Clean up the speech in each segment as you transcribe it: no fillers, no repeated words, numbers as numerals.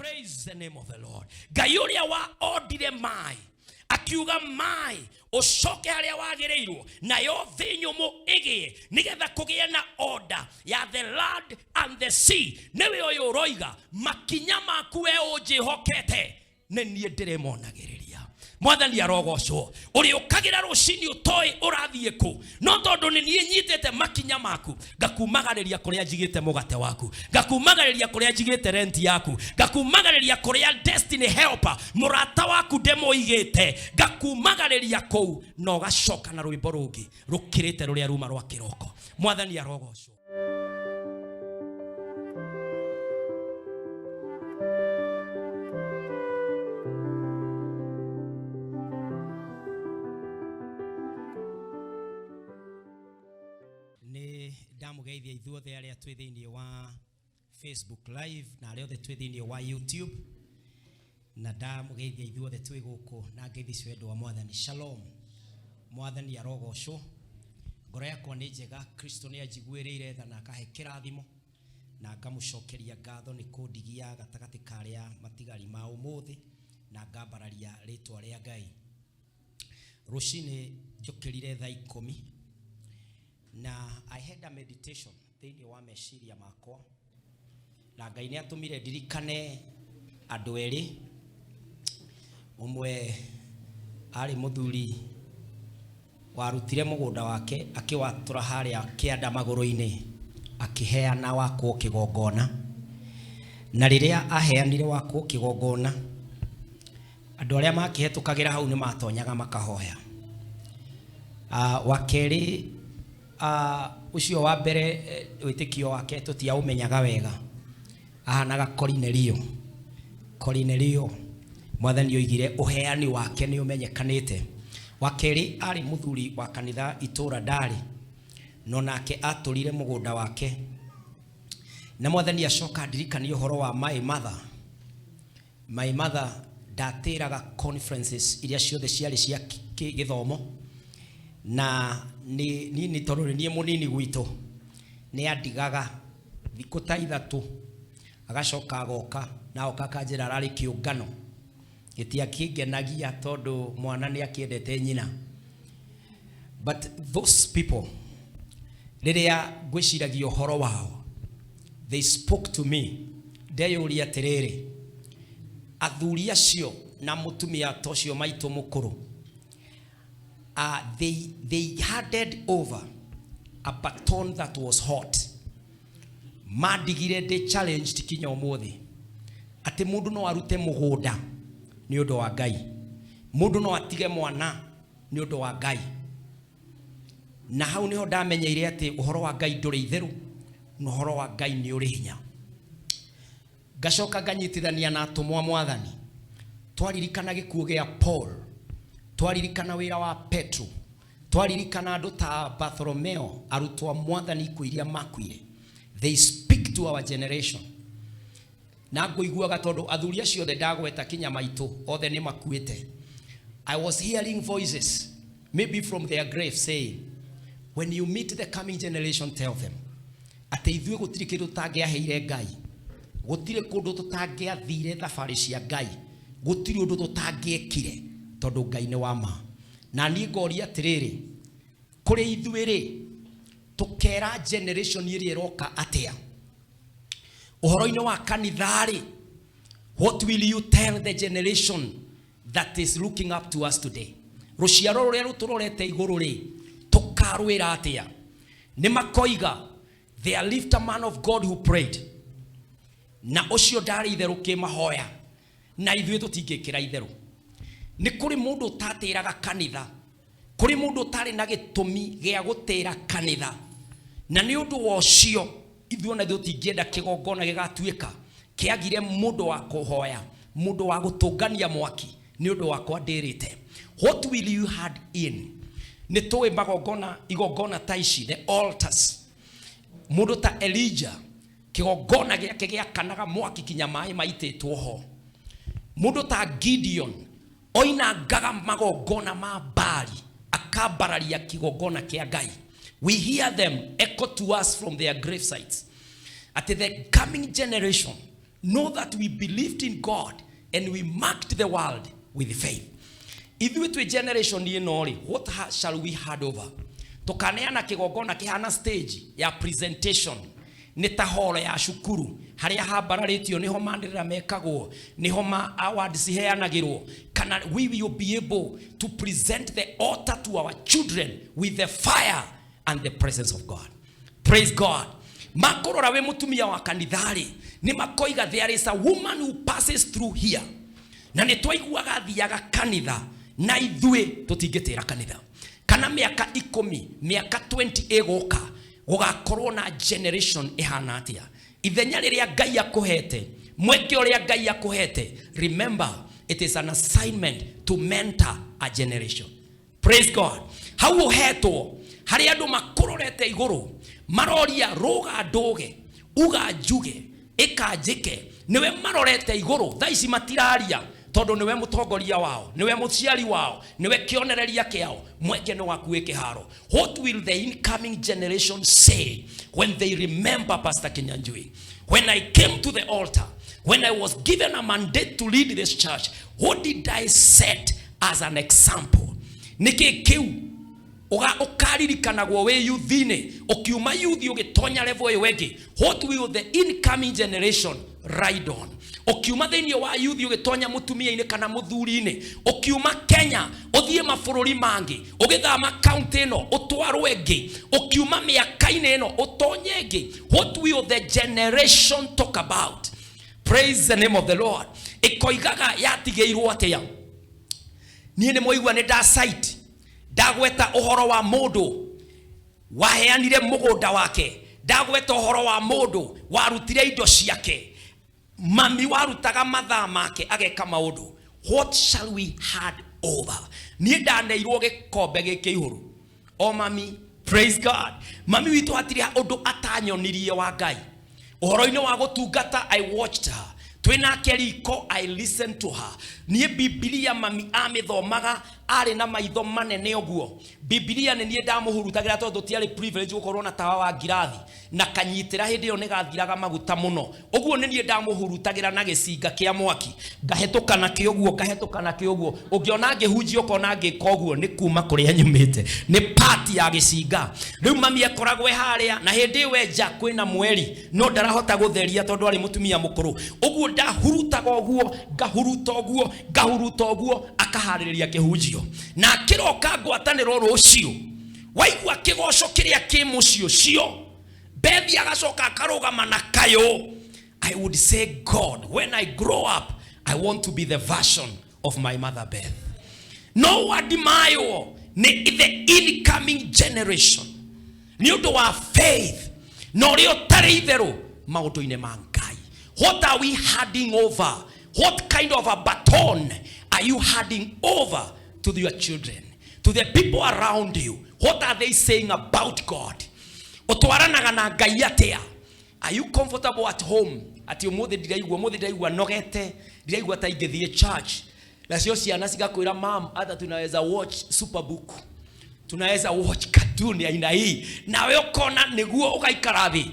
Praise the name of the Lord. Ngai ũrĩa wa ondire maĩ akiuga maĩ ũcoke harĩa wagĩrĩirwo, nayo thĩ nyũmũ ĩgĩe, nĩgetha kũgĩe na order ya the land and the sea. Nĩwe ũyũ ũroiga makinya maku we ũnjĩhokete, nĩ niĩ ndĩrĩmonagĩrĩria. Mwathani arogocwo. Ũrĩũkagĩra rũcinĩ ũtoĩ ũrathiĩ kũ, no tondũ nĩ niĩ nyitĩte makinya maku, ngakumagarĩria kũrĩa njigĩte mũgate waku, ngakumagarĩria kũrĩa njigĩte rent yaku, ngakumagarĩria kũrĩa destiny helper mũrata waku ndĩmũigĩte, ngakumagarĩria kũu, na ũgacoka na rwĩmbo rũngĩ rũkĩrĩte rũrĩa ruma rwa kĩroko. Mwathani arogocwo. Nĩ ndamũgeithia ithuothe arĩa twĩ thĩinĩ wa Facebook Live na arĩa othe twĩ thĩinĩ wa YouTube, na ndamũgeithia ithuothe twĩ gũkũ na ngeithi cia wendo wa Mwathani. Shalom. Mwathani arogocwo. Ngoro yakwa nĩ njega, Kristo nĩ anjiguĩrĩire tha na akahe kĩrathimo, na ngamũcokeria ngatho nĩ kũndigia gatagatĩ ka arĩa matigari ma ũmũthĩ, na ngambararia rĩtwa rĩa Ngai. Rũcinĩ njũkĩrire thaa 10 na I had a meditation thĩinĩ wa meciria makwa, na Ngai nĩ atũmire ndirikane andũ erĩ. Ũmwe arĩ mũthuri warutire mũgũnda wake akĩwatũra harĩa kĩanda magũrũ-inĩ, akĩheana wakwo kĩgongona. Na rĩrĩa aheanire wakwo kĩgongona, andũ arĩa makĩhetũkagĩra hau nĩ matonyaga makahoya. Wa kerĩ, ũcio wa mbere, wĩtĩkio wake tũtiaũmenyaga wega, ahanaga Korinelio. Korinelio, Mwathani oigire ũheani wake nĩ ũmenyekanĩte. Wa kerĩ arĩ mũthuri wa kanitha itũra ndarĩ, no nake atũrire mũgũnda wake. Na Mwathani acoka ndirikanie ũhoro wa my mother. My mother ndatĩraga conferences iria ciothe ciarĩ cia gĩthomo, na nĩ nini tondũ nĩ niĩ mũnini gwitũ, nĩ andigaga thikũ ta 3, agacoka agoka, na oka akanjĩra ararĩ kĩũngano. Gĩtiakĩngenagia tondũ mwana nĩ akĩendete nyina. But those people, rĩrĩa ngwĩciragia ũhoro wao, they spoke to me. Ndeyũria atĩrĩrĩ, athuri acio na mũtumia ta ũcio maitũ mũkũrũ, they handed over a baton that was hot. Mandigire ndĩ challenged kinya ũmũthĩ atĩ mũndũ no arute mũgũnda nĩ ũndũ wa Ngai, mũndũ no atige mwana nĩ ũndũ wa Ngai. Na hau nĩho ndamenyeire atĩ ũhoro wa Ngai ndũrĩ itherũ, na ũhoro wa Ngai nĩ ũrĩ hinya. Ngacoka nganyitithania na atũmwo a Mwathani. Twaririkana gĩkuũ gĩa Paul, twaririkana wĩra wa Petro, twaririkana andũ ta Bartholomeo, arutwo a Mwathani ikuũ iria makuire. They speak to our generation. Na ngũiguaga tondũ athuri acio othe ndagweta kinya maitũ othe nĩ makuĩte. I was hearing voices maybe from their grave saying, when you meet the coming generation, tell them atĩ ithuĩ gũtirĩ kĩndũ tũtangĩaheire Ngai, gũtirĩ kũndũ tũtangĩathire thabarĩ cia Ngai, gũtirĩ ũndũ tũtangĩekire tondũ Ngai nĩ wa ma. Na niĩ ngoria atĩrĩrĩ, kũrĩ ithuĩ rĩ, tũkera generation ĩrĩa ĩroka atĩa? Ũhoro-inĩ wa kanitha rĩ, what will you tell the generation that is looking up to us today? Rũciaro rũrĩa rũtũrorete igũrũ rĩ, tũkarwĩra atĩa? Nĩ makoiga there lived a man of God who prayed, na ũcio ndarĩ itherũ kĩmahoya, na ithuĩ tũtingĩkĩra itherũ. Nĩ kũrĩ mũndũ ũtatĩraga kanitha, kũrĩ mũndũ ũtarĩ na gĩtũmi gĩa gũtĩra kanitha, na nĩ ũndũ wa ũcio ithuĩ ona ithuĩ tũtingĩenda kĩgongona gĩgatuĩka kĩagire mũndũ wa kũhoya, mũndũ wa gũtũngania mwaki nĩ ũndũ wakwa ndĩrĩte. What will you hand in? Nĩ tũĩ magongona, igongona ta ici, the altars. Mũndũ ta Elijah, kĩgongona gĩake gĩakanaga mwaki kinya maĩ maitĩtwo ho. Mũndũ ta Gideon oinangaga magongona ma Baali akambararia kĩgongona kĩa Ngai. We hear them echo to us from their grave sites. At the coming generation, Know that we believed in God and we marked the world with faith. Ithuĩ twĩ generation ĩno rĩ, what shall we hand over? Tũkaneana kĩgongona kĩhana stage ya presentation, nĩ ta hall ya cukuru harĩa hambararĩtio, nĩho manĩrĩra mekagwo, nĩho ma awards ciheanagĩrwo, kana we will be able to present the altar to our children with the fire and the presence of God? Praise God. Makorora wĩ mũtumia wa kanitha-rĩ, nĩ makoiga, "There is a woman who passes through here, na nĩ twaiguaga athiaga kanitha, na ithuĩ tũtingĩtĩra kanitha." Kana mĩaka 10, mĩaka 20 ĩgũka, gũgakorwo na generation ĩhana atĩa? Ithenya rĩrĩa Ngai akũhete, mweke ũrĩa Ngai akũhete, remember it is an assignment to mentor a generation. Praise God. Hau ũhetwo harĩa andũ makũrorete igũrũ, maroria, rũga ndũge, uga njuge, ĩka njĩke, nĩwe marorete igũrũ. Thaa ici matiraria tondũ nĩwe mũtongoria wao, nĩwe mũciari wao, nĩwe kĩonereria kĩao. Mweke nĩ waku wĩ kĩharo. What will the incoming generation say when they remember Pastor Kinyanjui? "When I came to the altar, when I was given a mandate to lead this church, what did I set as an example?" Nĩkĩ kĩu ũkaririkanagwo wĩ youth-inĩ, ũkiuma youth ũgĩtonya level ĩyo ĩngĩ? What will the incoming generation ride on? Ũkiuma thĩinĩ wa youth ũgĩtonya mũtumia-inĩ kana mũthuri-inĩ, ũkiuma Kenya ũthiĩ mabũrũri mangĩ, ũgĩthama kaunti ĩno ũtwarwo ĩngĩ, ũkiuma mĩaka-inĩ ĩno ũtonye ĩngĩ, what will the generation talk about? Praise the name of the Lord. Ĩkoigaga yatigĩirwo atĩa? Niĩ nĩ mwaigua nĩ ndacite, ndagweta ũhoro wa mũndũ waheanire mũgũnda wake, ndagweta ũhoro wa mũndũ warutire indo ciake, mami warutaga mathaa make ageka maũndũ. What shall we hand over? Niĩ ndaneirwo gĩkombe gĩkĩ ihũru o mami. Praise God. Mami witũ hatirĩ ũndũ atanyonirie wa Ngai ũhoro-inĩ wa gũtungata. I watched her twĩ nake riko, I listened to her. Niĩ Bibilia mami amĩthomaga arĩ na maitho manene ũguo. Bibilia nĩ niĩ ndamũhurutagĩra tondũ tiarĩ privilege gũkorwo na tawa wa ngirathi na kanyitĩra. Hĩndĩ ĩyo nĩ gathiraga maguta mũno, ũguo nĩ niĩ ndamũhurutagĩra na gĩcinga kĩa mwaki, ngahĩtũka nakĩo ũguo, ngahĩtũka nakĩo ũguo. Ũngĩona ngĩhunjia, ũkona ngĩka ũguo, nĩ kuma kũrĩa nyumĩte, nĩ part ya gĩcinga. Rĩu mami akoragwo e harĩa, na hĩndĩ ĩyo enja kwĩna mweri, no ndarahota gũtheria tondũ arĩ mũtumia mũkũrũ. Ũguo ndahurutaga ũguo, ngahuruta ũguo, ngahuruta ũguo, akaharĩrĩria kĩhunjio na akĩroka ngwatanĩro rũciũ. Waigua kĩgoco kĩrĩa kĩ mũciĩ ũcio, Bethi agacoka akarũgama na kayũ. I would say, "God, when I grow up, I want to be the version of my mother Beth." No wadimaywo nĩ the incoming generation nĩ ũndũ wa faith na ũrĩa ũtarĩ itherũ maũndũ-inĩ ma Ngai. What are we handing over? What kind of a baton are you handing over to your children, to the people around you? What are they saying about God? Ũtwaranaga na Ngai atĩa? Are you comfortable at home atĩ ũmũthĩ ndiraigua nogete, ndiraigua ta ingĩthiĩ church, nacio ciana cigakwĩra, "Mam, hata tunaweza watch Superbook, tunaweza watch cartoon ya aina hii," nawe ũkona nĩguo ũgaikara thĩ?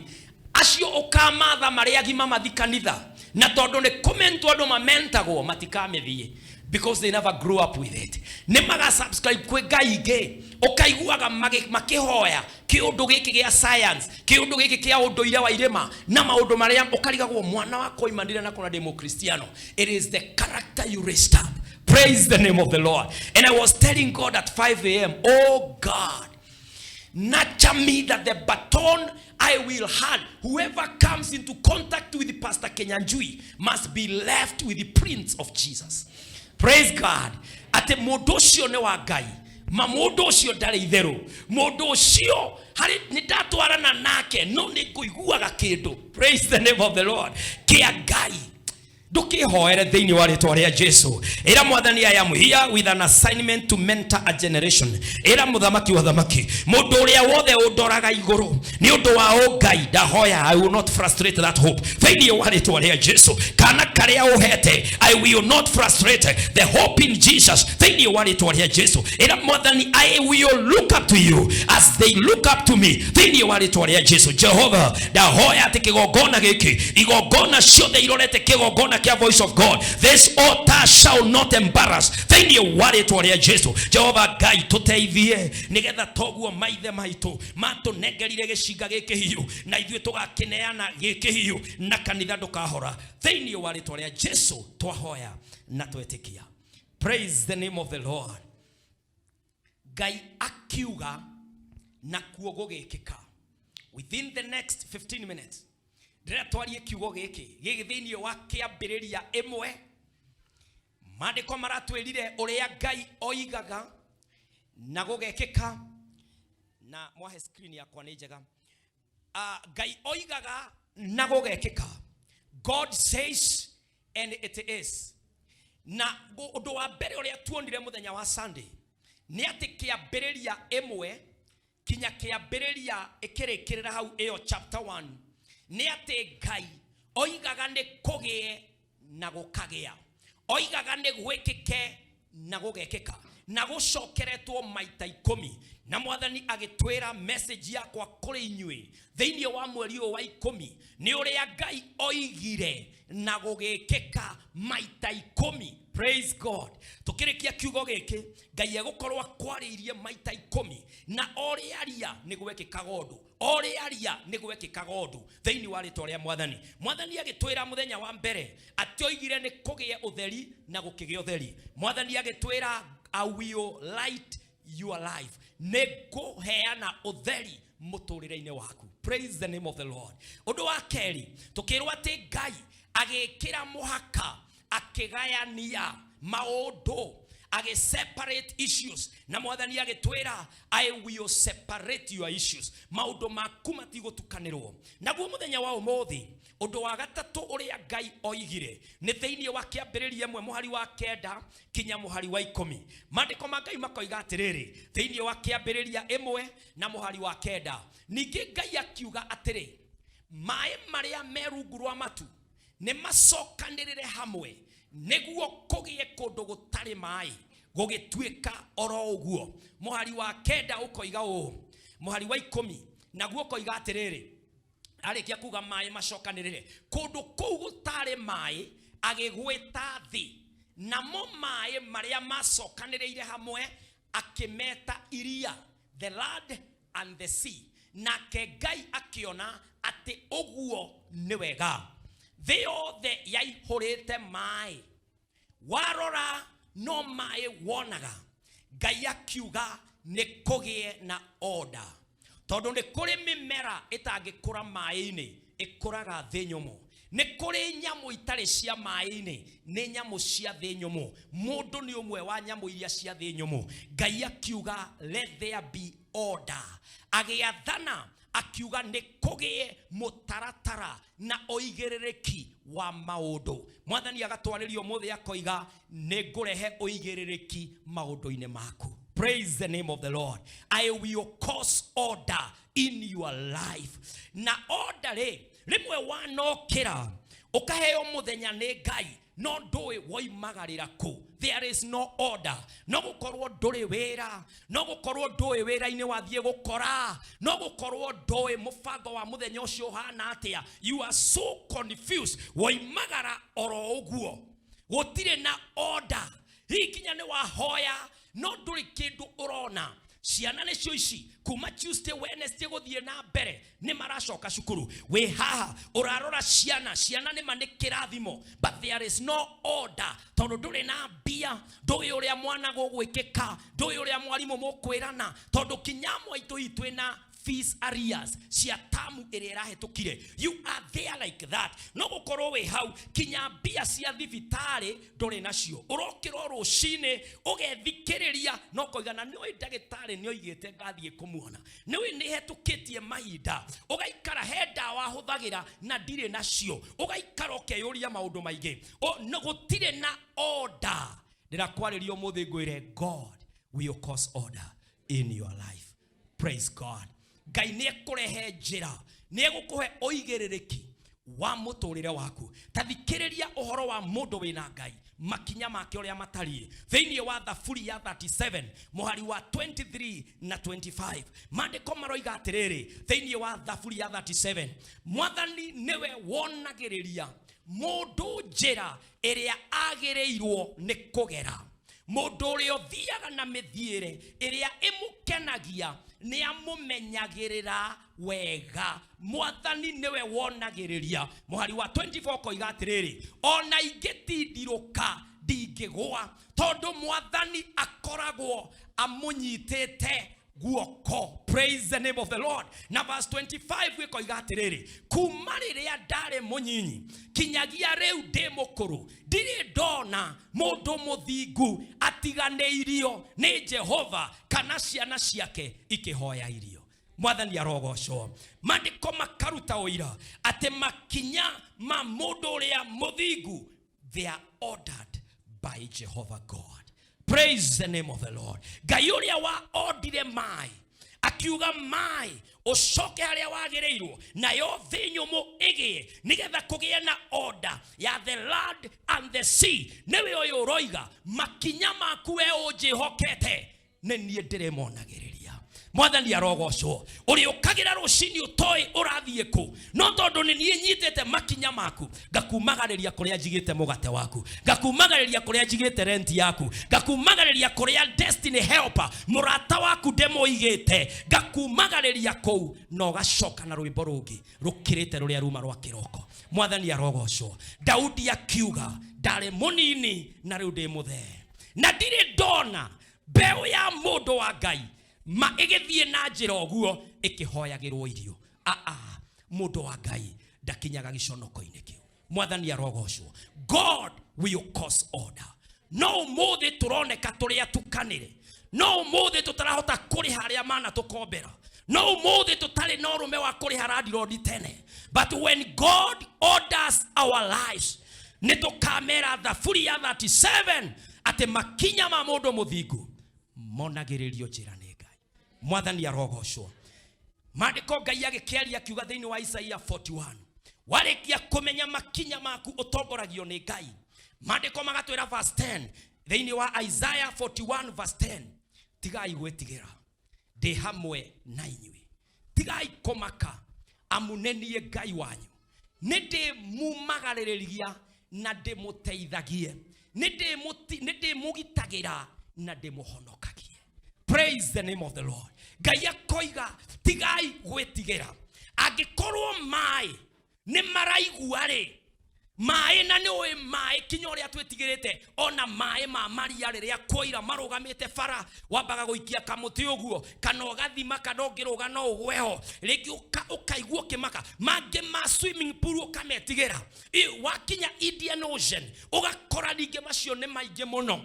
Acio ũkamatha marĩ agima mathi kanitha, na tondũ nĩ kũmentwo andũ mamentagwo, matikamĩthiĩ because they never grew up with it. Nĩ maga subscribe kwĩ ngai ingĩ, ũkaiguaga makĩhoya kĩũndũ gĩkĩ gĩa science, kĩũndũ gĩkĩ kĩa ũndũire wa irĩma na maũndũ marĩa ũkarigagwo mwana wakwa oimanire na kũna ndĩ mũkristiano. It is the character you raised up. Praise the name of the Lord. And I was telling God at 5 a.m., "Oh God, nurture me that the baton I will hand, whoever comes into contact with Pastor Kenyanjui must be left with the prints of Jesus." Praise God. Ate mũndũ ũcio nĩ wa Ngai, ma mũndũ ũcio ndarĩ itherũ, mũndũ ũcio harĩ nĩ ndatwarana nake, no nĩ ngũiguaga kĩndũ, praise the name of the Lord, kĩa Ngai. Ndũkĩhoere thĩinĩ wa rĩtwa rĩa Jesu. Ĩra Mwathani, I am here with an assignment to mentor a generation. Ĩra Mũthamaki wa thamaki, mũndũ ũrĩa wothe ũndoraga igũrũ nĩ ũndũ wa ũngai, ndahoya, I will not frustrate that hope thĩinĩ wa rĩtwa rĩa Jesu. Kana karĩa ũhete, I will not frustrate the hope in Jesus thĩinĩ wa rĩtwa rĩa Jesu. Ĩra Mwathani, I will look up to you as they look up to me thĩinĩ wa rĩtwa rĩa Jesu. Jehova, ndahoya atĩ kĩgongona gĩkĩ, igongona ciothe irorete kĩgongona kĩa Voice of God, this altar shall not embarrass thĩinĩ wa rĩtwa rĩa Jesu. Jehova Ngai, tũteithie nĩgetha toguo maithe maitũ matũnengerire gĩcinga gĩkĩ hiũ, na ithuĩ tũgakĩneana gĩkĩ hiũ, na kanitha ndũkahora thĩinĩ wa rĩtwa rĩa Jesu twahoya na twetĩkia. Praise the name of the Lord. Ngai akiuga nakuo gũgĩkĩka. Within the next 15 minutes ndĩrenda twarie kiugo gĩkĩ gĩgĩ thĩinĩ wa Kĩambĩrĩria 1. Maandĩko maratwĩrire ũrĩa Ngai oigaga na gũgekĩka. Na mwahe screen yakwa nĩ njega. Ngai oigaga na gũgekĩka. God says and it is. Na ũndũ wa mbere ũrĩa tuonire mũthenya wa Sunday nĩ atĩ Kĩambĩrĩria 1 kinya Kĩambĩrĩria ĩkĩrĩkĩrĩra hau ĩyo chapter 1, nĩ atĩ Ngai oigaga nĩ kũgĩe na gũkagĩa, oigaga nĩ gwĩkĩke na gũgekĩka, na gũcokeretwo maita 10. Na Mwathani agĩtwĩra message yakwa kũrĩ inyuĩ thĩinĩ wa mweri ũyũ wa 10 nĩ ũrĩa Ngai oigire na gũgĩkĩka maita 10. Praise God. Tũkĩrĩkia kiugo gĩkĩ, Ngai egũkorwo akwarĩirie maita 10, na o rĩaria nĩ gwekĩkaga ũndũ, o rĩaria nĩ gwekĩkaga ũndũ thĩinĩ wa rĩtwa rĩa Mwathani. Mwathani agĩtwĩra mũthenya wa mbere atĩ oigire nĩ kũgĩe ũtheri na gũkĩgĩa ũtheri. Mwathani agĩtwĩra, I will light your life, nĩ ngũheana ũtheri mũtũrĩre-inĩ waku. Praise the name of the Lord. Ũndũ wa kerĩ, tũkĩrwo atĩ Ngai agĩkĩra mũhaka, akĩgayania maũndũ, agĩ separate issues. Na Mwathani agĩtwĩra, I will separate your issues, maũndũ maku matigũtukanĩrwo. Naguo mũthenya wa ũmũthĩ, ũndũ wa gatatũ ũrĩa Ngai oigire nĩ thĩinĩ wa Kĩambĩrĩria 1 mũhari wa 9 kinya mũhari wa 10. Maandĩko ma Ngai makoiga atĩrĩrĩ thĩinĩ wa Kĩambĩrĩria 1 na mũhari wa 9: Ningĩ Ngai akiuga atĩrĩ, maĩ marĩa me rungu rwa matu nĩ macokanĩrĩre hamwe nĩguo kũgĩe kũndũ gũtarĩ maĩ. Gũgĩtuĩka oro ũguo. Mũhari wa 9 ũkoiga ũũ, mũhari wa 10 naguo ũkoiga atĩrĩrĩ, arĩkia kuga maĩ macokanĩrĩre kũndũ kũu gũtarĩ maĩ, agĩgwĩta thĩ, namo maĩ marĩa macokanĩrĩire hamwe akĩmeta iria, the land and the sea. Nake Ngai akĩona atĩ ũguo nĩ wega. Thĩ yothe yaihũrĩte maĩ, warora no maĩ wonaga. Ngai akiuga nĩ kũgĩe na order, tondũ nĩ kũrĩ mĩmera ĩtangĩkũra maĩ-inĩ, ĩkũraga thĩ nyũmũ. Nĩ kũrĩ nyamũ itarĩ cia maĩ-inĩ, nĩ nyamũ cia thĩ nyũmũ. Mũndũ nĩ ũmwe wa nyamũ iria cia thĩ nyũmũ. Ngai akiuga, let there be order. Agĩathana akiuga nĩ kũgĩe mũtaratara na ũigĩrĩrĩki wa maũndũ. Mwathani agatwarĩria ũmũthĩ akoiga, nĩ ngũrehe ũigĩrĩrĩki maũndũ-inĩ maku. Praise the name of the Lord. I will cause order in your life. Na order rĩ, rĩmwe wanokĩra ũkaheo mũthenya nĩ Ngai, no ndũĩ woimagarĩra kũ. There is no order. No gũkorwo ndũrĩ wĩra, no gũkorwo ndũĩ wĩra-inĩ wathiĩ gũkora, no gũkorwo ndũĩ mũbango wa mũthenya ũcio ũhana atĩa. You are so confused, woimagara oro ũguo, gũtirĩ na order. Hihi nginya nĩ wahoya, no ndũrĩ kĩndũ ũrona. Ciana nĩcio ici kuma Tuesday, Wednesday gũthiĩ na mbere nĩ maracoka cukuru. Wĩ haha ũrarora ciana, ciana nĩ ma nĩ kĩrathimo, but there is no order, tondũ ndũrĩ na mbia, ndũĩ ũrĩa mwana gũgwĩkĩka, ndũĩ ũrĩa mwarimũ mũkwĩrana, tondũ kinya amwe aitũ hihi twĩna fees arrears cia tamu ĩrĩa ĩrahĩtũkire. You are there like that. No gũkorwo wĩ hau kinya mbia cia thibitarĩ ndũrĩ nacio, ũrokĩra o rũcinĩ ũgethikĩrĩria no koiga na nĩũĩ ndagĩtarĩ nĩoigĩte ngathiĩ kũmuona, nĩũĩ nĩhetũkĩtie mahinda, ũgaikara he ndawa hũthagĩra na ndirĩ nacio, ũgaikara ũkeyũria maũndũ maingĩ. No gũtirĩ na order. Ndĩrakwarĩria ũmũthĩ ngwĩre God will cause order in your life. Praise God. Ngai nĩ ekũrehe njĩra, nĩ egũkũhe ũigĩrĩrĩki wa mũtũrĩre waku. Ta thikĩrĩria ũhoro wa mũndũ wĩna Ngai, makinya make ũrĩa matariĩ thĩinĩ wa Thaburi ya 37 mũhari wa 23 na 25. Maandĩko maroiga atĩrĩrĩ thĩinĩ wa Thaburi ya 37, Mwathani nĩwe wonagĩrĩria mũndũ njĩra ĩrĩa agĩrĩirwo nĩ kũgera. Mũndũ ũrĩa ũthiaga na mĩthiĩre ĩrĩa ĩmũkenagia nĩ amũmenyagĩrĩra wega. Mwathani nĩwe wonagĩrĩria. Mũhari wa 24 koiga atĩrĩrĩ, ona ingĩtindirũka ndingĩgũa, tondũ Mwathani akoragwo amũnyitĩte guoko. Praise the name of the Lord. Na verse 25 gĩkoiga atĩrĩrĩ, kuma rĩrĩa ndarĩ mũnyinyi kinyagia rĩu ndĩ mũkũrũ, ndirĩ ndona mũndũ mũthingu atiganĩirio nĩ Jehova, kana ciana ciake ikĩhoya irio. Mwathani arogocwo. Maandĩko makaruta ũira atĩ makinya ma mũndũ ũrĩa mũthingu, they are ordered by Jehovah God. Praise the name of the Lord. Ngai ũrĩa wa ordire maĩ, akiuga maĩ ũcoke harĩa wagĩrĩirwo, nayo thĩ nyũmũ ĩgĩe, nĩgetha kũgĩe na order ya the land and the sea. Nĩwe ũyũ ũroiga makinya maku we ũnjĩhokete nĩ niĩ ndĩrĩmonagĩrĩria. Mwathani arogocwo. Ũrĩũkagĩra rũcinĩ ũtoĩ ũrathiĩ kũ, no tondũ nĩ niĩ nyitĩte makinya maku, ngakumagarĩria kũrĩa njigĩte mũgate waku, ngakumagarĩria kũrĩa njigĩte rent yaku, ngakumagarĩria kũrĩa destiny helper mũrata waku ndĩmũigĩte, ngakumagarĩria kũu, na ũgacoka na rwĩmbo rũngĩ rũkĩrĩte rũrĩa ruma rwa kĩroko. Mwathani arogocwo. Daudi akiuga ndarĩ mũnini na rĩu ndĩ mũthee, na ndirĩ ndona mbeũ ya mũndũ wa Ngai ma ĩgĩthiĩ na njĩra ũguo ĩkĩhoyagĩrwo irio. Aa, mũndũ wa Ngai ndakinyaga gĩconoko-inĩ kĩu. Mwathani arogocwo. God will cause order. No ũmũthĩ tũroneka tũrĩ atukanĩre, no ũmũthĩ tũtarahota kũrĩha arĩa manatũkombera, no ũmũthĩ tũtarĩ na ũrũme wa kũrĩha landlord tene. But when God orders our lives, nĩ tũkamera Thaburi ya 37 atĩ makinya ma mũndũ mũthingu monagĩrĩrio njĩra nĩ Ngai. Mwathani arogocwo. Maandĩko Ngai agĩkĩaria akiuga thĩinĩ wa Isaia 41, warĩkia kũmenya makinya maku ũtongoragio nĩ Ngai. Maandĩko magatwĩra verse 10 thĩinĩ wa Isaiah 41 verse 10, tigai gwĩtigĩra, ndĩ hamwe na inyuĩ, tigai kũmaka, amu nĩ niĩ Ngai wanyu, nĩ ndĩmumagarĩrĩria na ndĩmũteithagie, nĩ ndĩmũgitagĩra na ndĩmũhonokagie. Praise the name of the Lord. Ngai akoiga tigai gwĩtigĩra. Angĩkorwo maĩ nĩ maraigua rĩ, maĩ na nĩ ũĩ maĩ kinya ũrĩa twĩtigĩrĩte, ona maĩ ma maria rĩrĩa kwoira marũgamĩte bara, wambaga gũikia kamũtĩ ũguo kana ũgathima, kana ũngĩrũga no ũgweho rĩngĩ, ũkaigua ũkĩmaka. Mangĩ ma swimming pool ũkametigĩra. Wakinya Indian Ocean ũgakora ningĩ macio nĩ maingĩ mũno.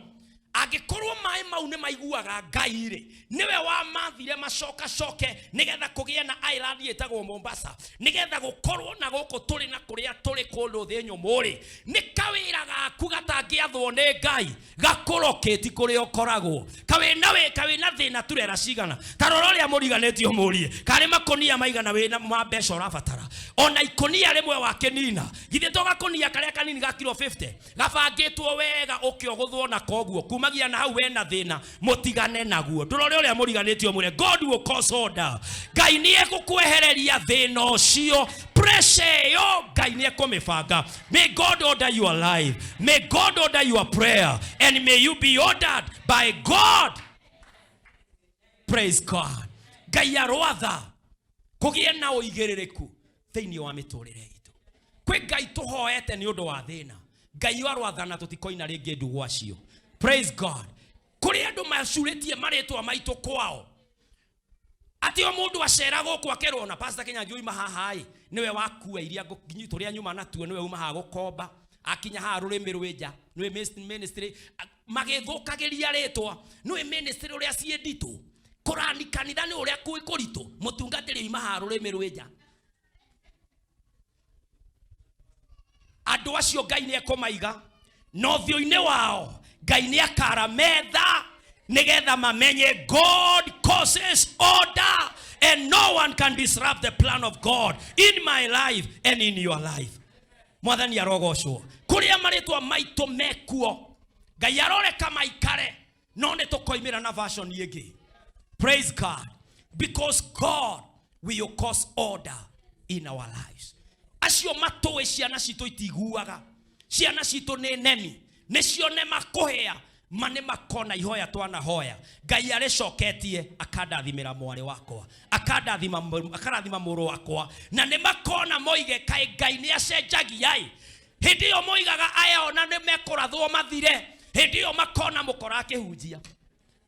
Angĩkorwo maĩ mau nĩ maiguaga Ngai rĩ, nĩwe wamathire macokacoke nĩgetha kũgĩe na island ĩtagwo Mombasa, nĩgetha gũkorwo na gũkũ tũrĩ na kũrĩa tũrĩ kũndũ thĩ nyũmũ rĩ, nĩ kawĩra gaku gatangĩathwo nĩ Ngai gakũrokĩti kũrĩa ũkoragwo. Kawĩna wĩ kawĩna thĩna turera cigana, ta rora ũrĩa mũriganĩtie ũmũrie karĩ makũnia maigana wĩna ma mbeca ũrabatara, ona ikũnia rĩmwe wakĩnina, githĩ to gakũnia karĩa kanini ga kilo 50 gabangĩtwo wega ũkĩogothwo na koguo kumagia na hau wena thĩna mũtigane naguo. Ndũrore ũrĩa mũriganĩtie ũmwĩre God will cause order. Ngai nĩ egũkwehereria thĩna ũcio, pressure ĩyo Ngai nĩ ekũmĩbanga. May God order your life, may God order your prayer, and may you be ordered by God. Praise God. Ngai arwatha kũgĩe na ũigĩrĩrĩku thĩinĩ wa mĩtũrĩre itũ. Kwĩ Ngai tũhoete nĩ ũndũ wa thĩna, Ngai arwathana tũtikoina rĩngĩ ndugwa cio. Praise God. Kũrĩ andũ macurĩtie marĩtwa maitũ kwao. Atĩ o mũndũ acera gũkũ akerwo na Pastor Kĩnyanjui oima haha ĩ, nĩwe wakua iria tũrĩa nyuma natuo, nĩwe uma haha gũkomba, akinya haha rũrĩmĩ rwĩ nja, nĩwe ministry magĩthũkagĩria rĩtwa, nĩwe ministry ũrĩa ciĩ nditũ kũrani kanitha nĩ ũrĩa kwĩ kũritũ, mũtungatĩri oima haha rũrĩmĩ rwĩ nja. Andũ acio Ngai nĩ ekũmaiga na ũthiũ-inĩ wao Ngai nĩ akara metha nĩgetha mamenye God causes order and no one can disrupt the plan of God in my life and in your life. Mwathani arogocwo. Kũrĩa marĩtwa maitũ mekuo Ngai aroreka maikare, no nĩ tũkoimĩra na version ĩngĩ. Praise God, because God will cause order in our lives. Acio matũĩ ciana citũ itiguaga, ciana citũ nĩ nemi, nĩcio nema kũhĩa ma nĩ makona ihoya twanahoya Ngai arĩcoketie akandathimĩra mwarĩ wakwa, akandathima akarathima mũrũ wakwa, na nĩ makona moige kaĩ Ngai nĩ acenjagia ĩ. Hĩndĩ ĩyo moigaga aya ona nĩ mekũrathwo mathire, hĩndĩ ĩyo makona mũkora akĩhunjia.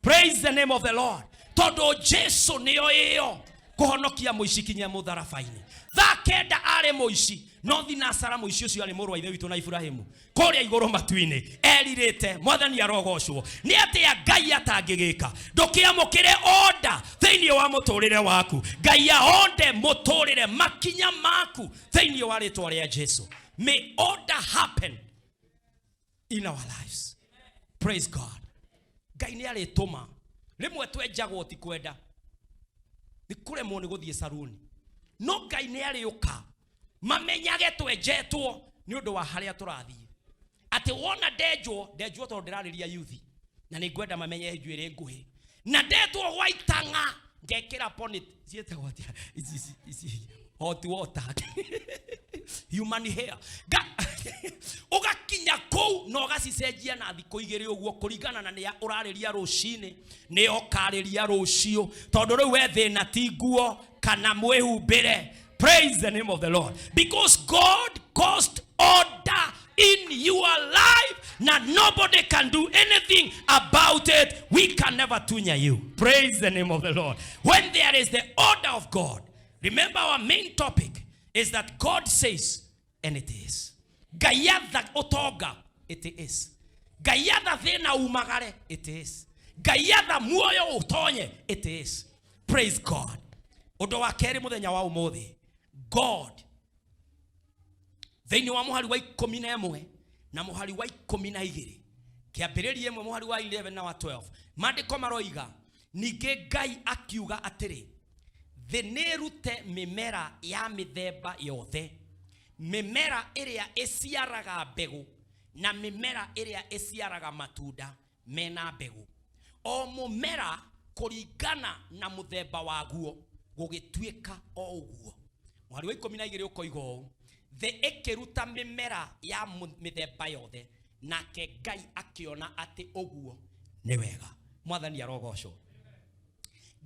Praise the name of the Lord. Tondũ Jesu nĩyo ĩyo kũhonokia mũici kinya mũtharaba-inĩ. Thaa kenda arĩ mũici, no thinacara mũici ũcio arĩ mũrũ wa ithe witũ na Iburahĩmu kũrĩa igũrũ matu-inĩ erirĩte. Mwathani arogocwo. Nĩ atĩa Ngai atangĩgĩka? Ndũkĩamũkĩre order thĩinĩ wa mũtũrĩre waku. Ngai aonde mũtũrĩre makinya maku thĩinĩ wa rĩtwa rĩa Jesu. May order happen in our lives. Praise God. Ngai nĩ arĩtũma rĩmwe twenjagwo ti kwenda, nĩ kũremwo nĩ gũthiĩ saruni, no Ngai nĩ arĩũka mamenyage twenjetwo nĩ ũndũ wa harĩa tũrathiĩ. Atĩ wona ndenjwo, ndenjwo tondũ ndĩrarĩria yuthi na nĩ ngwenda mamenye njuĩrĩ nguhĩ, na ndetwo gwa itang'a ngekĩra bonnet ciĩtagwo atĩa ici, ici, ici hot water human hair. Ũgakinya kũu na ũgacicenjia na thikũ igĩrĩ ũguo kũringana na nĩa ũrarĩria rũcinĩ, nĩ ũkarĩria rũciũ, tondũ rĩu we thĩna ti nguo kana mwĩhumbĩre. Praise the name of the Lord, because God caused order in your life na nobody can do anything about it. We can never tunya you. Praise the name of the Lord. When there is the order of God, remember our main topic is that God says and it is. Ngai atha ũtonga, it is. Ngai atha thĩna umagare, it is. Ngai atha muoyo ũtonye, it is. Praise God. Ũndũ wa kerĩ mũthenya wa ũmũthĩ, God thĩinĩ wa mũhari wa ikũmi na ĩmwe na mũhari wa ikũmi na igĩrĩ, kĩambĩrĩria ĩmwe mũhari wa 11 na wa 12, maandĩko maroiga ningĩ Ngai akiuga atĩrĩ, thĩ nĩĩrute mĩmera ya mĩthemba yothe, mĩmera ĩrĩa ĩciaraga mbegũ na mĩmera ĩrĩa ĩciaraga matunda mena mbegũ, o mũmera kũringana na mũthemba waguo, gũgĩtuĩka o ũguo. Mũhari wa ikũmi na igĩrĩ ũkoiga ũũ, thĩ ĩkĩruta mĩmera ya mĩthemba yothe, nake Ngai akĩona atĩ ũguo nĩ wega. Mwathani arogocwo.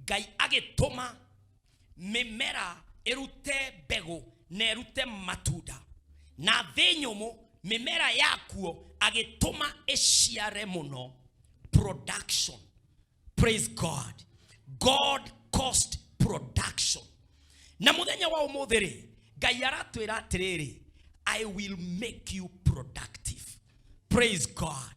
Ngai agĩtũma mĩmera ĩrute mbegũ na ĩrute matunda, na thĩ nyũmũ mĩmera yakuo agĩtũma ĩciare mũno. Production. Praise God. God caused production. Na mũthenya wa ũmũthĩ rĩ, Ngai aratwĩra atĩrĩrĩ, I will make you productive. Praise God.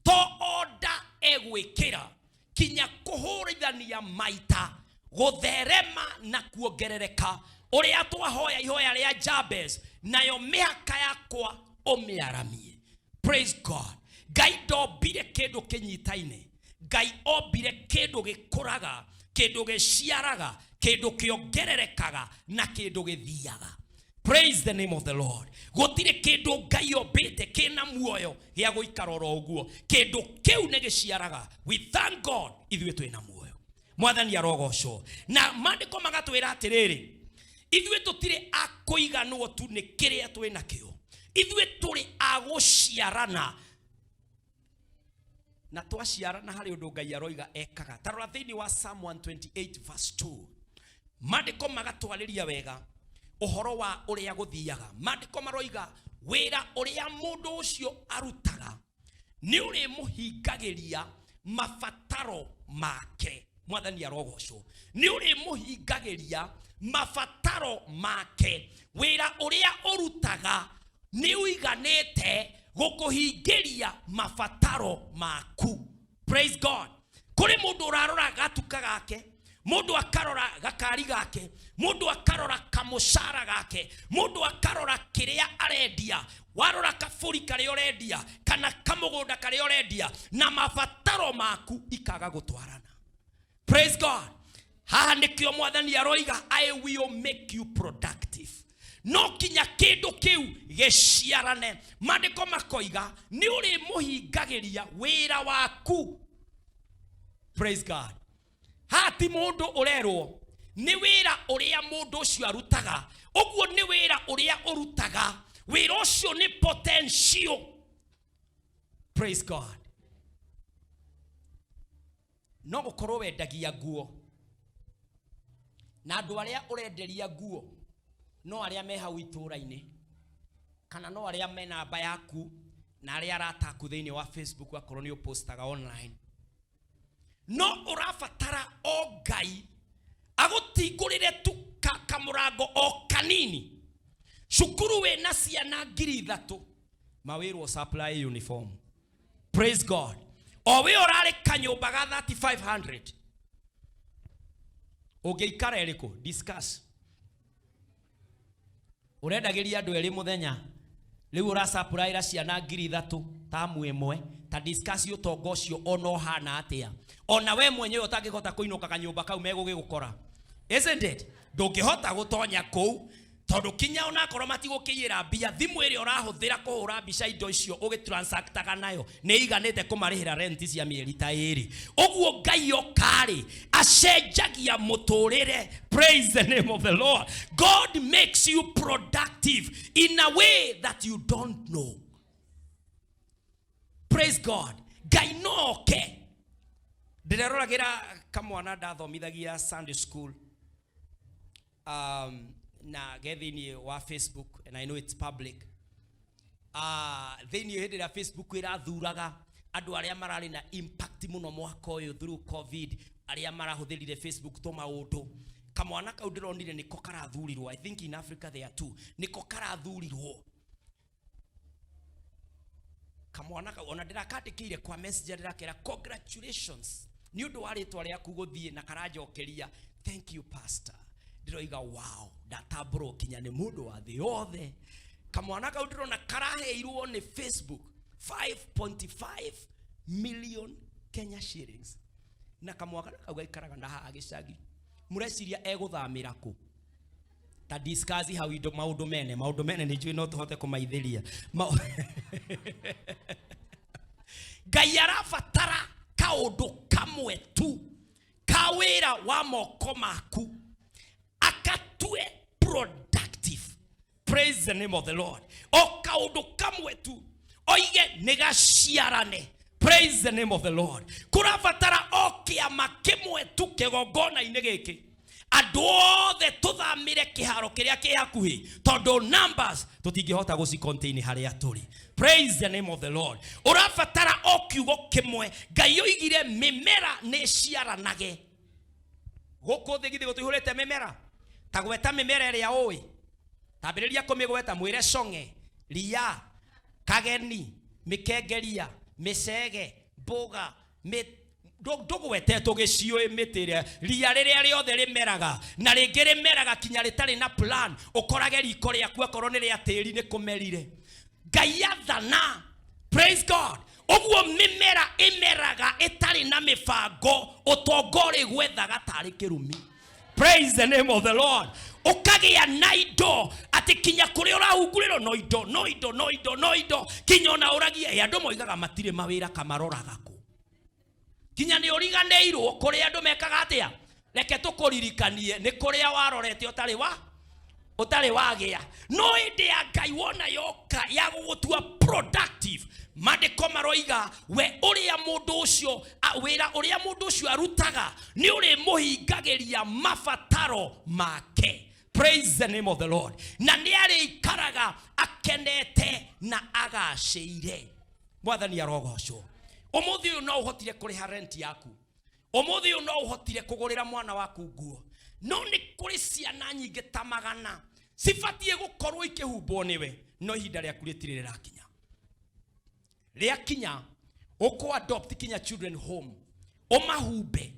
To order egwĩkĩra kinya kũhũrithania maita, gũtherema na kuongerereka ũrĩa twahoya ihoya rĩa Jabez, nayo mĩhaka yakwa ũmĩaramie. Praise God. Ngai ndombire kĩndũ kĩnyitaine, Ngai ombire kĩndũ gĩkũraga, kĩndũ gĩciaraga, kĩndũ kĩongererekaga na kĩndũ gĩthiaga. Praise the name of the Lord. Gũtirĩ kĩndũ Ngai ombĩte kĩna muoyo gĩa gũikara oro ũguo, kĩndũ kĩu nĩ gĩciaraga. We thank God ithuĩ twĩna muoyo. Mwathani arogocwo. Na maandĩko magatwĩra atĩrĩrĩ, ithuĩ tũtirĩ a kũiganwo tu nĩ kĩrĩa twĩ nakĩo, ithuĩ tũrĩ a gũciarana, na twaciarana harĩ ũndũ Ngai aroiga ekaga. Ta rora thĩinĩ wa Psalm 128 verse 2, maandĩko magatwarĩria wega ũhoro wa ũrĩa gũthiaga. Maandĩko maroiga wĩra ũrĩa mũndũ ũcio arutaga nĩ ũrĩmũhingagĩria mabataro make. Mwathani arogocwo. Nĩ ũrĩmũhingagĩria mabataro make. Wĩra ũrĩa ũrutaga nĩ ũiganĩte gũkũhingĩria mabataro maku. Praise God. Kũrĩ mũndũ ũrarora gatuka gake, mũndũ akarora gakari gake, mũndũ akarora kamũcara gake, mũndũ akarora kĩrĩa arendia. Warora kabũri karĩa ũrendia kana kamũgũnda karĩa ũrendia na mabataro maku ikaga gũtwarana. Praise God. Haha nĩkĩo Mwathani aroiga, "I will make you productive." No kinya kĩndũ kĩu gĩciarane. Maandĩko makoiga nĩ ũrĩmũhingagĩria wĩra waku. Praise God. Haha ti mũndũ ũrerwo, nĩ wĩra ũrĩa mũndũ ũcio arutaga. Ũguo nĩ wĩra ũrĩa ũrutaga, wĩra ũcio nĩ potential. Praise God. No gũkorwo wendagia nguo, na andũ arĩa ũrenderia nguo no arĩa me hau itũũra-inĩ, kana no arĩa me namba yaku na arĩa arata aku thĩinĩ wa Facebook, akorwo nĩ ũpostaga online. No ũrabatara o Ngai agũtingũrĩre tu kamũrango o kanini. Cukuru wĩna ciana 3,000, mawĩrwo supply uniform. Praise God. O we ũrarĩ kanyũmba ga 3500, ũngĩikara ĩrĩkũ? Discuss. Ũrendagĩria andũ erĩ mũthenya, rĩu ũracapuraĩra ciana 3,000 tamu ĩmwe. Ta discuss ũtonga ũcio ona ũhana atĩa, ona we mwenyewe ũtangĩhota kũinũka kanyũmba kau megũgĩgũkora, isn't it? Ndũngĩhota gũtonya kũu, tondũ kinya onakorwo matigũkĩiyĩra mbia, thimũ ĩrĩa ũrahũthĩra kũhũra mbica indo icio ũgĩtransactaga nayo nĩ iganĩte kũmarĩhĩra rent cia mĩeri ta ĩrĩ. Ũguo Ngai okarĩ acenjagia mũtũrĩre. Praise the name of the Lord. God makes you productive in a way that you don't know. Praise God. Ngai no oke. Ndĩreroragĩra kamwana ndathomithagia Sunday school, na ge thĩinĩ wa Facebook, and I know it's public. Thĩinĩ hĩndĩ ĩrĩa Facebook ĩrathuraga andũ arĩa mararĩ na impact mũno mwaka ũyũ through COVID, arĩa marahũthĩrire Facebook to maũndũ, kamwana kau ndĩronire nĩko karathurirwo. I think in Africa there are two. Nĩko karathurirwo kamwana kau. Ona ndĩrakandĩkĩire kwa messenger, ndĩrakera, "Congratulations nĩ ũndũ wa rĩtwa rĩaku gũthiĩ," na karanjokeria, "Thank you, Pastor." Ndĩroiga, "Wow, ndatambũrwo kinya nĩ mũndũ wa thĩ yothe." Kamwana kau ndĩrona karaheirwo nĩ Facebook 5.5 million Kenya shillings, na kamwana kau gaikaraga na haha gĩcagi. Mũreciria egũthamĩra kũ? Ta discuss hau indo maũndũ mene nĩ njũĩ no tũhote kũmaithĩria. Ngai arabatara kaũndũ kamwe tu ka wĩra wa moko maku akatue productive. Praise the name of the Lord. O kaũndũ kamwe tu oige nĩ gaciarane. Praise the name of the Lord. Kũrabatara o kĩama kĩmwe tu kĩgongona-inĩ gĩkĩ, andũ othe tũthamĩre kĩharo kĩrĩa kĩ hakuhĩ, tondũ numbers tũtingĩhota gũcicontain harĩa tũrĩ. Praise the name of the Lord. Ũrabatara o kiugo kĩmwe. Ngai oigire mĩmera nĩ ĩciaranage. Gũkũ thĩ githĩ gũtũihũrĩte mĩmera? Ta gweta mĩmera ĩrĩa ũĩ, tambĩrĩria kũmĩgweta. Mwĩre cong'e, ria, kageni, mĩkengeria, mĩcege, mboga, ndũgwete tũgĩciũĩ mĩtĩ ĩrĩa. Ria rĩrĩa rĩothe rĩmeraga, na rĩngĩ rĩmeraga kinya rĩtarĩ na plan, ũkorage riko rĩaku akorwo nĩ rĩa tĩri nĩ kũmerire. Ngai athana. Praise God. Ũguo mĩmera ĩmeraga ĩtarĩ na mĩbango, ũtonga ũrĩgwethaga tarĩ kĩrumi. Praise the name of the Lord. Ũkagĩa na indo atĩ kinya kũrĩa ũrahungurĩrwo no indo, no indo, no indo, no indo, kinya ona ũragie. Ĩ, andũ moigaga matirĩ mawĩra, kamaroraga kũ? Kinya nĩ ũriganĩirwo kũrĩa andũ mekaga atĩa. Reke tũkũririkanie nĩ kũrĩa warorete ũtarĩ wagĩa. No ĩndĩ ya Ngai wona yoka ya gũgũtua productive, maandĩko maroiga we ũrĩa mũndũ ũcio wĩra ũrĩa mũndũ ũcio arutaga nĩ ũrĩmũhingagĩria mabataro make. Praise the name of the Lord. Na nĩ arĩikaraga akenete na agacĩire. Mwathani arogocwo. Ũmũthĩ ũyũ no ũhotire kũrĩha rent yaku. Ũmũthĩ ũyũ no ũhotire kũgũrĩra mwana waku nguo, no nĩ kũrĩ ciana nyingĩ ta magana cibatiĩ gũkorwo ikĩhumbwo nĩwe, no ihinda rĩaku rĩtirĩ rĩrakinya. Rĩakinya ũkũ adopt kinya children home, ũmahumbe,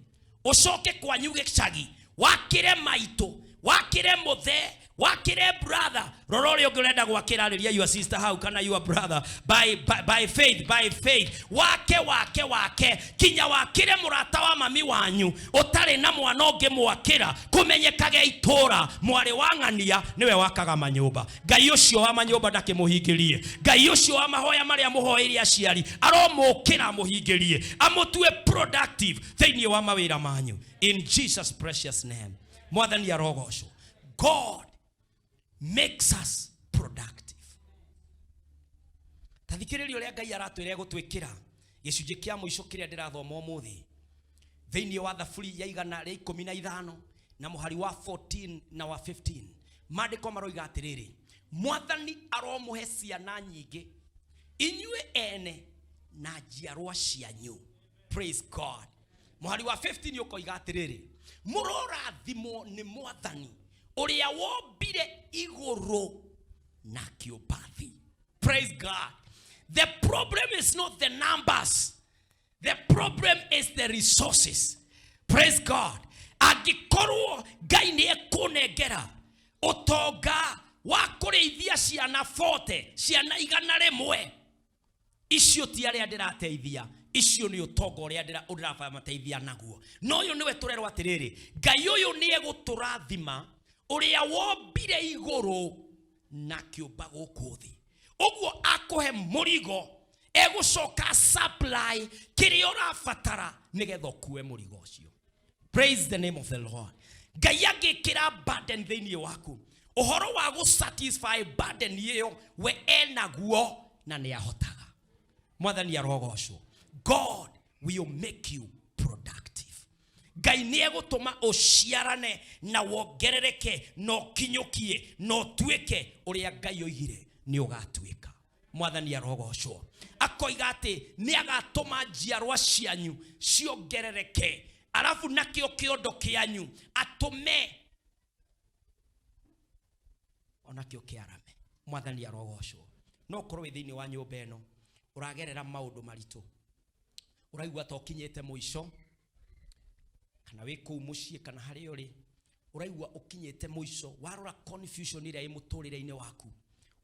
ũcoke kwanyu gĩcagi, wakĩre maitũ, wakĩre mũthee, wakĩre brother. Rora ũrĩa ũngĩ ũrenda gwakĩra, arĩria your sister hau kana your brother by faith, by faith wake wake wake kinya wakĩre mũrata wa mami wanyu ũtarĩ na mwana ũngĩ mwakĩra, kũmenyekage itũra mwarĩ wa ng'ania nĩwe wakaga manyũmba. Ngai ũcio wa manyũmba ndakĩmũhingĩrie. Ngai ũcio wa mahoya marĩa mũhoeire aciari aromũkĩra, amũhingĩrie, amũtue productive thĩinĩ wa mawĩra manyu, in Jesus precious name. Mwathani arogocwo. God makes us productive. Ta thikĩrĩria ũrĩa Ngai aratwĩra egũtwĩkĩra gĩcunjĩ kĩa mũico kĩrĩa ndĩrathoma ũmũthĩ thĩinĩ wa Thaburi ya 115 na mũhari wa 14 na wa 15. Maandĩko maroiga atĩrĩrĩ, Mwathani aromũhe ciana nyingĩ inyuĩ ene na njiarwa cianyu. Praise God. Mũhari wa 15 ũkoiga atĩrĩrĩ, mũrorathimwo nĩ Mwathani ũrĩa wombire igũrũ na kĩũmba thĩ. Praise God. The problem is not the numbers, the problem is the resources. Praise God. Angĩkorwo Ngai nĩ ekũnengera ũtonga wa kũrĩithia ciana 40, ciana 100, icio ti arĩa ndĩrateithia, icio nĩ ũtonga ũrĩa ndĩramateithia naguo. No ũyũ nĩwe tũrerwo atĩrĩrĩ, Ngai ũyũ nĩ egũtũrathima, ũrĩa wombire igũrũ na kĩũmba gũkũ thĩ. Ũguo akũhe mũrigo, egũcoka supply kĩrĩa ũrabatara nĩgetha ũkue mũrigo ũcio. Praise the name of the Lord. Ngai angĩkĩra burden thĩinĩ waku, ũhoro wa gũ satisfy burden ĩyo we enaguo na nĩ ahotaga. Mwathani arogocwo. God will make you productive. Ngai nĩ egũtũma ũciarane na wongerereke na ũkinyũkie na ũtuĩke ũrĩa Ngai oigire nĩ ũgatuĩka. Mwathani arogocwo. Akoiga atĩ nĩ agatũma njiarwa cianyu ciongerereke, arabu nakĩo kĩondo kĩanyu atũme onakĩo kĩarame. Mwathani arogocwo. No ũkorwo wĩ thĩinĩ wa nyũmba ĩno ũragerera maũndũ maritũ, ũraigua ta ũkinyĩte mũico, kana wĩ kũu mũciĩ kana harĩa ũrĩ ũraigua ũkinyĩte mũico, warora confusion ĩrĩa ĩ mũtũrĩre-inĩ waku,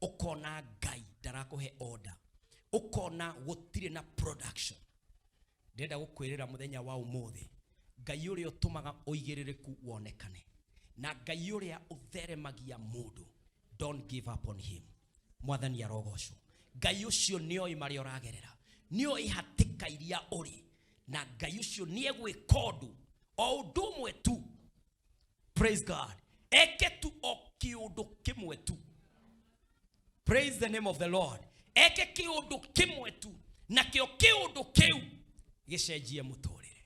ũkona Ngai ndarakũhe order, ũkona gũtirĩ na production. Ndĩrenda gũkwĩrĩra mũthenya wa ũmũthĩ, Ngai ũrĩa ũtũmaga ũigĩrĩrĩku wonekane na Ngai ũrĩa ũtheremagia mũndũ, don't give up on him. Mwathani arogocwo. Ngai ũcio nĩoĩ marĩa ũragerera, nĩoĩ hatĩka iria ũrĩ, na Ngai ũcio nĩ egwĩka ũndũ o ũndũ ũmwe tu. Praise God. Eke tu o kĩũndũ kĩmwe tu. Praise the name of the Lord. Eke kĩũndũ kĩmwe tu, nakĩo kĩũndũ kĩu gĩcenjie mũtũrĩre.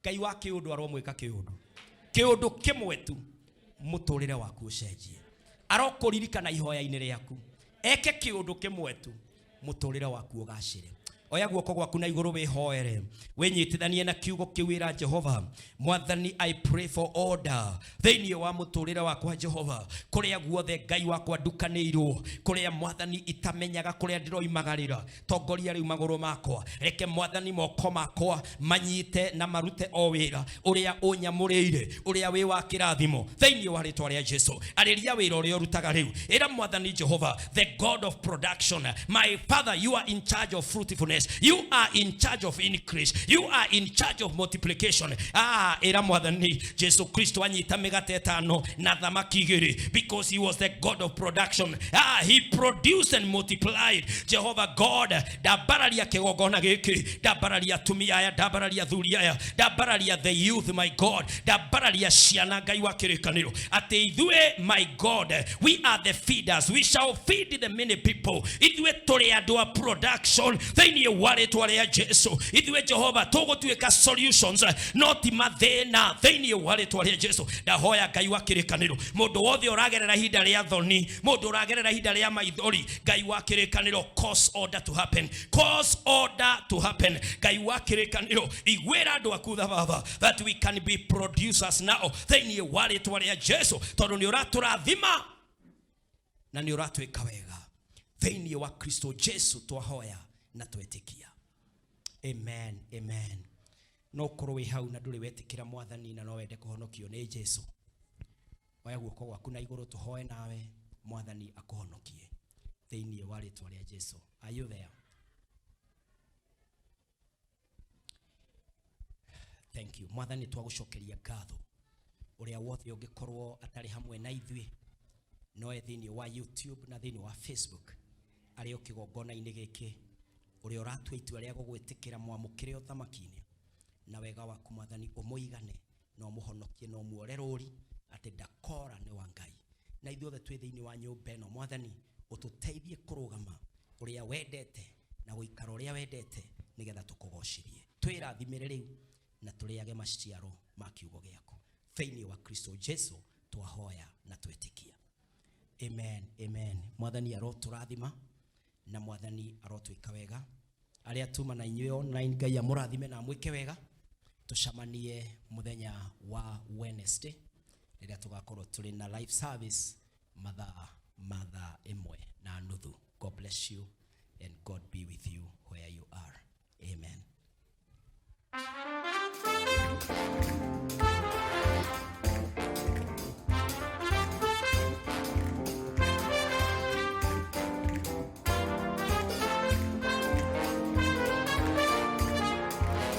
Ngai wa kĩũndũ aromwĩka kĩũndũ kĩũndũ kĩmwe tu, mũtũrĩre waku ũcenjie. Arokũririkana ihoya-inĩ rĩaku, eke kĩũndũ kĩmwe tu, mũtũrĩre waku ũgacĩre. Oya guoko gwaku na igũrũ, wĩhoere, wĩnyitithanie na kiugo kĩu. Ĩra Jehova, Mwathani, I pray for order thĩinĩ wa mũtũrĩre wakwa. Jehova, kũrĩa guothe Ngai wakwa ndukanĩirwo, kũrĩa Mwathani itamenyaga kũrĩa ndĩroimagarĩra, tongoria rĩu magũrũ makwa. Reke Mwathani moko makwa manyite na marute o wĩra ũrĩa ũnyamũrĩire, ũrĩa wĩ wa kĩrathimo, thĩinĩ wa rĩtwa rĩa Jesu. Arĩria wĩra ũrĩa ũrutaga rĩu. Ĩra Mwathani Jehova, the God of production, my Father, you are in charge of fruitfulness, you are in charge of increase, you are in charge of multiplication. Ah, ĩra Mwathani Jesu Kristo anyita mĩgate ĩtano na thamaki igĩrĩ, because he was the God of production. Ah, he produced and multiplied. Jehovah God, ndambararia kĩgongona gĩkĩ, ndambararia atumia aya, ndambararia athuri aya, ndambararia the youth, my God, ndambararia ciana. Ngai wa kĩrĩkanĩro, atĩ ithuĩ, my God, we are the feeders, we shall feed the many people. Ithuĩ tũrĩ andũ a production thĩinĩ. Wa rĩtwa rĩa Jesu, ithuĩ Jehova tũgũtuĩka solutions no ti mathĩna, thĩinĩ wa rĩtwa rĩa Jesu. Ndahoya Ngai wa kĩrĩkanĩro, mũndũ wothe ũragerera ihinda rĩa thoni, mũndũ ũragerera ihinda rĩa maithori, Ngai wa kĩrĩkanĩro, cause order to happen, cause order to happen. Ngai wa kĩrĩkanĩro, iguĩra andũ aku tha Baba, that we can be producers now, thĩinĩ wa rĩtwa rĩa Jesu, tondũ nĩ ũratũrathima na nĩ ũratwĩka wega. Thĩinĩ wa Kristo Jesu twahoya na twetĩkia, amen, amen. No ũkorwo wĩ hau na ndũrĩ wetĩkĩra Mwathani na no wende kũhonokio nĩ Jesu, oya guoko gwaku na igũrũ tũhoe nawe, Mwathani akũhonokie thĩinĩ wa rĩtwa rĩa Jesu. Are you there? Thank you. Mwathani, twagũcokeria ngatho. Ũrĩa wothe ũngĩkorwo atarĩ hamwe na ithuĩ, noe thĩinĩ wa YouTube na thĩinĩ wa Facebook, arĩ o kĩgongona-inĩ gĩkĩ, ũrĩa ũratua itua rĩa gũgwĩtĩkĩra, mwamũkĩre ũthamaki-inĩ na wega waku. Mwathani, ũmũigane na ũmũhonokie na ũmuore rũri atĩ ndakora nĩ wa Ngai. Na ithuothe twĩ thĩinĩ wa nyũmba ĩno, Mwathani, ũtũteithie kũrũgama ũrĩa wendete na gũikara ũrĩa wendete, nĩgetha tũkũgocithie. Twĩrathimĩre rĩu na tũrĩage maciaro ma kiugo gĩaku. Thĩinĩ wa Kristo Jesu twahoya na twetĩkia, amen, amen. Mwathani arotũrathima na Mwathani arotwĩka wega. Arĩa tuma na inyuĩ online, Ngai amũrathime na amwĩke wega. Tũcamanie mũthenya wa Wednesday rĩrĩa tũgakorwo tũrĩ na live service mathaa ma 1:30. God bless you and God be with you where you are. Amen.